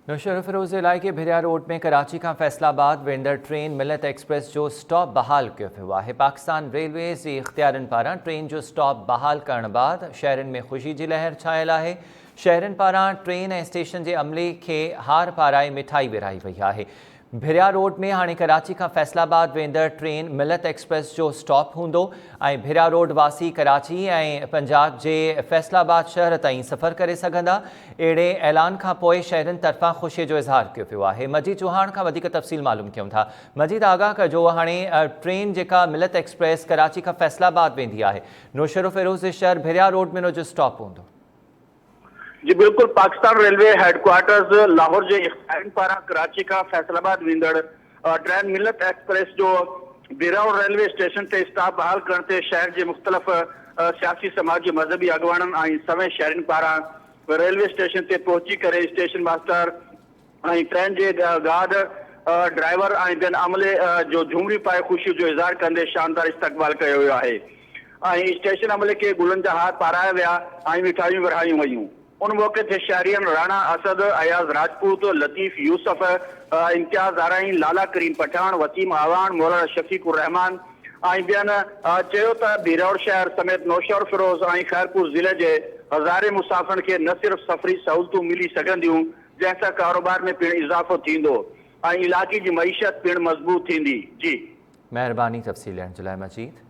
نوشهروفيروز جي علائقي ڀريا روڊ ۾ ڪراچي کان فيصل آباد ويندڙ ٽرين ملت ايڪسپريس جو اسٽاپ بحال ڪيو ويو آهي. پاڪستان ريلويز جي اختيارين پاران ٽرين جو اسٽاپ بحال ڪرڻ بعد شهرين ۾ خوشي جي لهر ڇانيل آهي. شهرين پاران ٽرين ۽ اسٽيشن جي عملي کي هار پارائي مٺائي ورهائي وئي آهي. ڀريا روڊ ۾ هاڻي ڪراچي کان فيصل آباد ويندڙ ٽرين ملت ايڪسپريس جو اسٽاپ هوندو ۽ ڀريا روڊ واسي ڪراچي ۽ پنجاب جي فيصل آباد شهر تائين سفر ڪري سگهندا. اهڙي اعلان کان پوء شهرين طرفان خوشي جو اظهار ڪيو ويو آهي. مجيد چوهاڻ کان وڌيڪ تفصيل معلوم ڪيون ٿا. مجيد آگاهه ڪجو هاڻي ٽرين جيڪا ملت ايڪسپريس ڪراچي کان فيصل آباد ويندي آهي نوشهروفيروز جي شهر ڀريا روڊ ۾ ان جو اسٽاپ هوندو. جي بلڪل Pakistan railway head quarters Lahore جي اختيارين پاران ڪراچي کان فيصل آباد ويندڙ ٽرين ملت ايڪسپريس جو بيراوڙ ريلوي اسٽيشن تي اسٽاپ بحال ڪرڻ تي شهر جي مختلف سياسي سماجي مذهبي اڳواڻن ۽ سوين شهرين پاران ريلوي اسٽيشن تي پهچي ڪري اسٽيشن ماسٽر ۽ ٽرين جي گارڊ، ڊرائيور ۽ ٻين عملي جو جهومريون پائي خوشي جو اظهار ڪندي شاندار استقبال ڪيو ويو آهي ۽ اسٽيشن عملي کي گلن جا هار پارايا ويا ۽ مٺايون ورهايون ويون. ان موقعي تي شهرين راڻا اسد، اياز راجپوت، لطيف يوسف، امتياز آرائين، لالا ڪريم پٺاڻ، وسيم اعواڻ، مولانا شفيق الرحمان ۽ ٻين چيو ته ڀيروڙ شهر سميت نوشهروفيروز ۽ خيرپور ضلعي جي هزارين مسافرن کي نه صرف سفري سهولتون ملي سگهنديون جنهن سان ڪاروبار ۾ پڻ اضافو ٿيندو ۽ علائقي جي معيشت پڻ مضبوط ٿيندي. جي. مهرباني تفصيل ڏيڻ جي لاء مجيد.